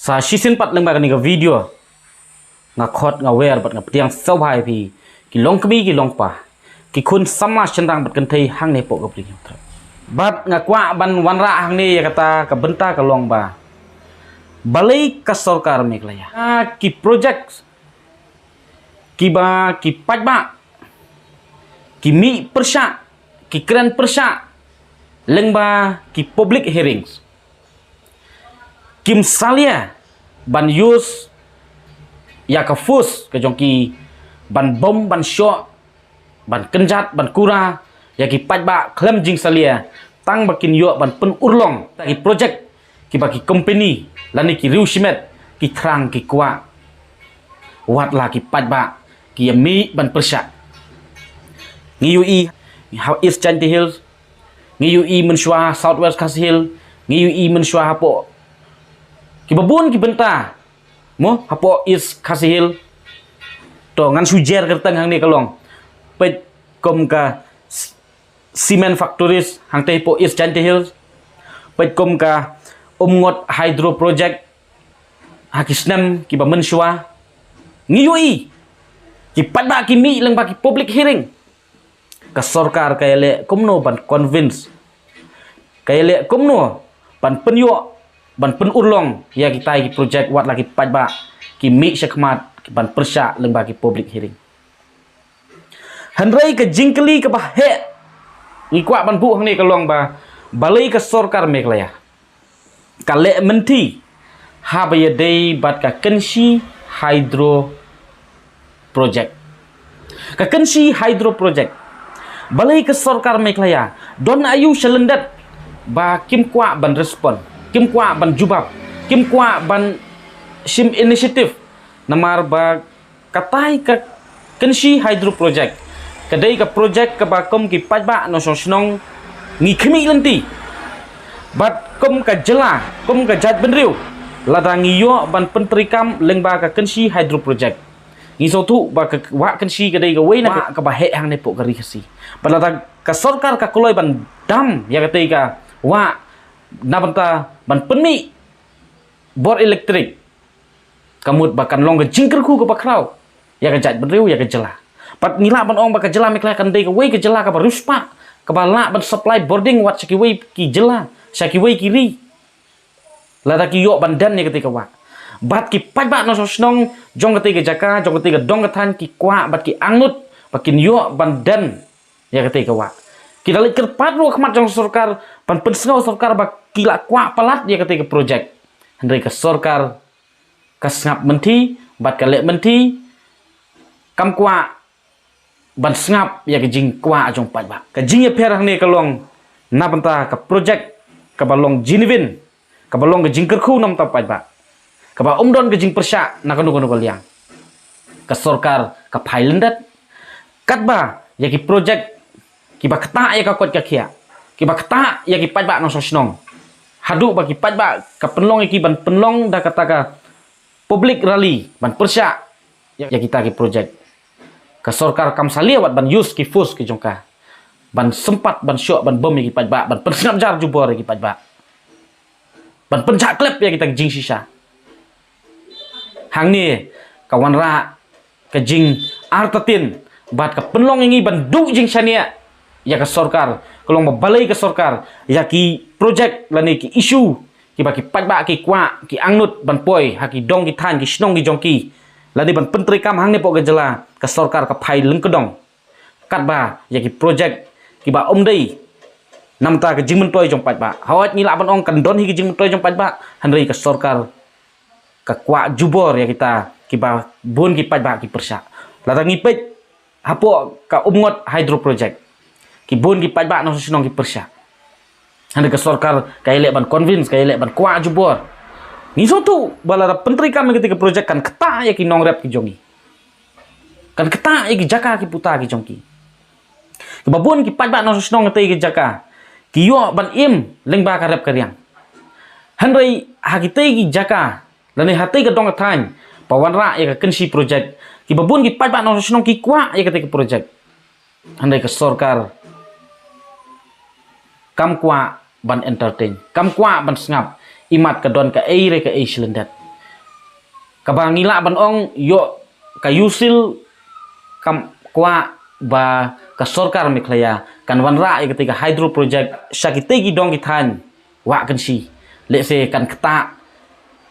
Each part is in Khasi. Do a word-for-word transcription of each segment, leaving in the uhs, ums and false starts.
Sa shisien pat lyngba kane ka video, nga khot, nga wer bad nga pdiang sngewbha ïa phi ki longkmie ki longkpa, ki khun samla shynrang bad kynthei hangne hapoh ka Bri Hynñiewtrep. Bad nga kwah ban wanrah hangne ïa kata ka bynta ka long ba balei ka sorkar Meghalaya, ah, ki project kiba ki paidbah ki mih pyrshah, ki kren pyrshah lyngba ki public hearings, kim salia ban use ïa ka force ka jong ki ban bom, ban shoh, ban kynjat, ban kura ïa ki paidbah khlem jingsalia, tang ba kin ïoh ban pynurlong ïa ki project kiba ki company lane ki riew shimet ki thrang ki kwah. Wat la ki paidbah ki ïa mih ban pyrshah. Ngi ïohi ha East Jaintia Hills, ngi ïohi mynshuwa South West Khasi Hills, ngi ïohi mynshuwa hapoh kiba bun ki bynta, mo, hapoh East Khasi Hills. To ngan shu jer kyrteng hangne ka long, peit kum ka s-, cement factories hangtei hapoh East Jaintia Hills, peit kum ka Umngot Hydro Project ha ki snem kiba mynshuwa. Ngi ïohi ki paidbah ki mih lyngba ki public hearing. Ka sorkar ka ïaleh kumno ban convince, ka ïaleh kumno ban pynïoh, ban pynurlong ïa kitai ki project wat la ki paidbah ki mih shakhmat ban pyrshah lyngba ki public hearing. Hynrei ka jingkylli kaba heh ngi kwah ban buh hangne ka long ba balei ka sorkar Meghalaya ka leh mynthi haba ïadei bad ka Kynshi Hydro Project. Ka Kynshi Hydro Project, balei ka sorkar Meghalaya don aïu sha lyndet ba kim kwah ban respond, kim kwah ban jubab, kim kwah ban shim initiative? Namar ba katai ka Kynshi Hydro Project ka dei ka project kaba kum ki paidbah nongshong shnong ngi khmih lynti. Bad kum ka jylla, kum ka jaitbynriew, lada ngi ïoh ban pyntreikam lyngba ka Kynshi Hydro Project, ngi sngewthuh ba ka wah Kynshi ka dei kawei na ka wah kaba heh hangne hapoh ka ri Khasi. Bad lada ka sorkar ka kloi ban dam ïa katei ka wah na bynta ban pynmih bor elektrik, ka mut ba kan long ka jingkyrkhu kaba khraw ïa ka jaitbynriew, ïa ka jylla. Bad ngi lah ban ong ba ka jylla Meghalaya kan dei kawei ka jylla kaba riewspah, kaba lah ban supply bording wat sha kiwei ki jylla, sha kiwei ki ri, lada ki ïoh ban den ïa katei ka wah. Bad ki paidbah nongshong shnong jong katei ka jaka, jong katei ka dong ka thaiñ ki kwah bad ki angnud ba kin ïoh ban den ïa katei ka wah. Ki da leit kyrpad ruh ha khmat jong sorkar ban pynsngew sorkar ba ki la kwah palat ïa katei ka project. Hynrei ka sorkar ka sngap mynthi bad ka leh mynthi, kam kwah ban sngap ïa ka jingkwah jong paidbah. Ka jingïapher hangne ka long na bynta ka project kaba long genuine, kaba long ka jingkyrkhu na bynta paidbah, kaba ym don ka jingpyrshah na kano kano ka liang. Ka sorkar ka phai lyndet katba ïa ki project kiba ktah ïa ka koit ka khiah, kiba ktah ïa ki paidbah nongshong shnong, haduh ba ki paidbah ka pynlong ïa ki ban pynlong da kata ka public rally ban pyrshah ïa kita ki project. Ka sorkar kam salia wat ban use ki force ki jong ka ban sympat ban shoh, ban bom ïa ki paidbah, ban pynsngap jar jubor ïa ki paidbah, ban pynjah klep ïa kita ki jingshisha. Hangne ka wanrah ka jingartatien bad ka pynlong ïa ngi ban duh jingshaniah ïa ka sorkar, ka long ba balei ka sorkar ïa ki project lane ki issue kiba ki paidbah ki kwah, ki angnud ban poi ha ki dong ki thaiñ, ki shnong ki jong ki, lane ban pyntreikam hangne hapoh ka jylla, ka sorkar ka phai lyngkdong katba ïa ki project kiba ym dei na bynta ka jingmyntoi jong paidbah. Hooid, ngi lah ban ong kan don hi ka jingmyntoi jong paidbah, hynrei ka sorkar ka kwah jubor ïa kita kiba bun ki paidbah ki pyrshah. Lada ngi peit hapoh ka Umngot Hydro Project, ki bun ki paidbah nongshong shnong ki pyrshah. Hynrei ka sorkar ka ïaleh ban convince, ka ïaleh ban kwah jubor. Ngi sngewthuh ba lada pyntreikam ïa katei ka project kan ktah ïa ki nongrep ki jong ngi, kan ktah ïa ki jaka ki puta ki jong ki. Kiba bun ki paidbah nongshong shnong katei ka jaka ki ïoh ban im lyngba ka rep ka riang. Hynrei ha kitei ki jaka lane hatei ka dong ka thaiñ ba wanrah ïa ka Kynshi Project, kiba bun ki paidbah nongshong shnong ki kwah ïa katei ka project. Hynrei ka sorkar kam kwah ban entertain, kam kwah ban sngap, imat ka don kaei re kaei shlyndet. Kaba ngi lah ban ong ïoh ka U C I L kam kwah ba ka sorkar Meghalaya kan wanrah ïa katei ka hydro project sha kitei ki dong ki thaiñ Wah Kynshi. Lehse kan ktah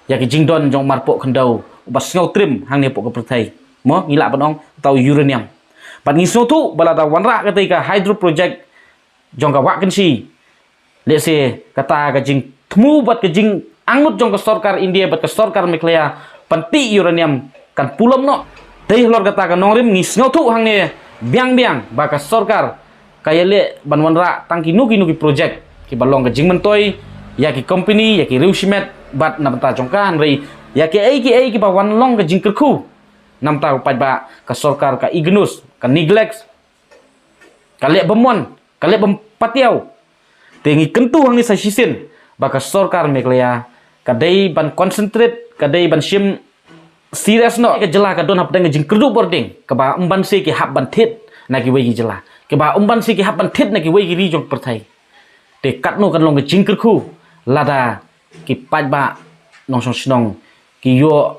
ïa ki jingdon jong u marpoh khyndew uba sngewtrim hangne hapoh ka pyrthei. Mo, ngi lah ban ong uta u uranium. Bad ngi sngewthuh ba lada wanrah katei ka hydro project jong ka Wah Kynshi, lehse kata ka jingthmu bad ka jingangnud jong ka sorkar India bad ka sorkar Meghalaya ban tih uranium kan pulom noh. Dei halor kata ka nongrim ngi sngewthuh hangne biang biang ba ka sorkar ka ïaleh ban wanrah tang kino kino ki project kiba long ka jingmyntoi ïa ki company, ïa ki riew shimet bad na bynta jong ka, hynrei ïa kiei kiei kiba wan long ka jingkyrkhu na bynta u paidbah, ka sorkar ka ignore, ka neglect, ka leh bymman, ka leh bym patiaw. Te ngi kyntu hangne sa shisien ba ka sorkar Meghalaya ka dei ban concentrate, ka dei ban shim serious noh. Ka jylla ka don hapdeng ka jingkyrduh bording kaba ym ban seh ki hap ban thied na kiwei ki jylla, kaba ym ban seh ki hap ban thied na kiwei ki ri jong ka pyrthei. Te katno kan long ka jingkyrkhu lada ki paidbah nongshong shnong ki ïoh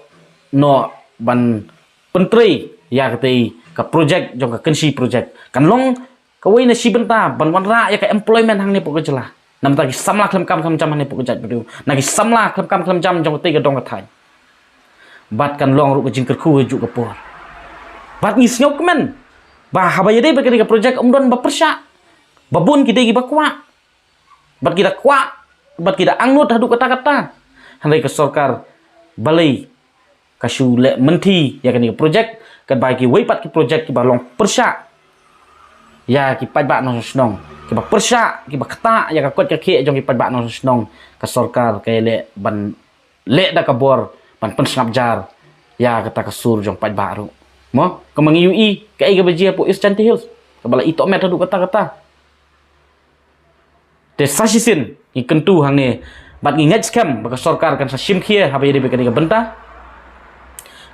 noh ban pyntrei ïa katei ka project jong ka Kynshi project, kan long kawei na shi bynta ban wanrah ïa ka employment hangne hapoh ka jylla na bynta ki samla khlem kam khlem jam hangne hapoh ka jaitbynriew, na ki samla khlem kam khlem jam jong katei ka dong ka thaiñ. Bad kan long ruh ka jingkyrkhu ha juh ka por. Bad ngi sngewkmen ba haba ïadei bad katei ka project ym don ba pyrshah, ba bun ki dei kiba kwah, bad ki da kwah, bad ki da angnud haduh katta katta. Hynrei ka sorkar balei ka shu leh mynthi ïa kane ka project katba kiwei pat ki project kiba long pyrshah ïa ki paidbah nongshong shnong, kiba pyrshah, kiba ktah ïa ka koit ka khiah jong ki paidbah nongshong shnong, ka sorkar ka ïaleh ban leh da ka bor ban pynsngap jar ïa kata ka sur jong paidbah ruh. Mo, kumba ngi ïohi kaei kaba jia hapoh East Jaintia Hills, kaba la itoh met haduh katta katta. Te sa shisien ngi kyntu hangne bad ngi ngeit skhem ba ka sorkar kan sa shim khia haba ïadei bad kane ka bynta,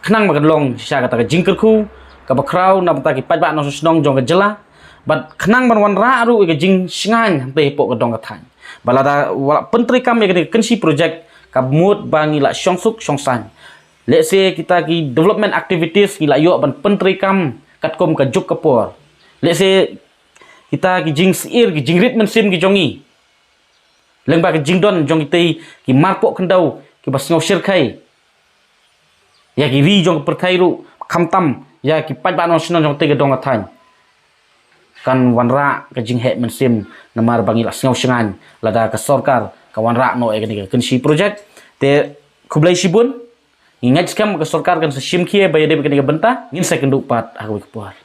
khnang ba kan long shisha kata ka jingkyrkhu kaba khraw na bynta ki paidbah nongshong shnong jong ka jylla, bad khnang ban wanrah ruh ïa ka jingshngaiñ hangtei hapoh ka dong ka thaiñ. Ba lada wat la pyntreikam ïa kane ka Kynshi project, ka mut ba ngi la shong suk shong saiñ. Lehse kita ki development activities ngi la ïoh ban pyntreikam katkum ka juk ka por. Lehse kita ki jingsyier, ki jingrit mynsiem ki jong ngi lyngba ki jingdon jong kitei ki marpoh khyndew kiba sngew shyrkhei ïa ki ri jong ka pyrthei ruh, khamtam ïa ki paidbah nongshong shnong jong katei ka dong ka thaiñ, kan wanrah ka jingheh mynsiem namar ba ngi la sngew shngaiñ lada ka sorkar ka wanrah noh ïa kane ka Kynshi project. Te khublei shibun. Ngi ngeit skhem ka sorkar kan sa shim khia ba ïadei bad kane ka bynta. Ngin sa ïakynduh pat ha kawei ka por.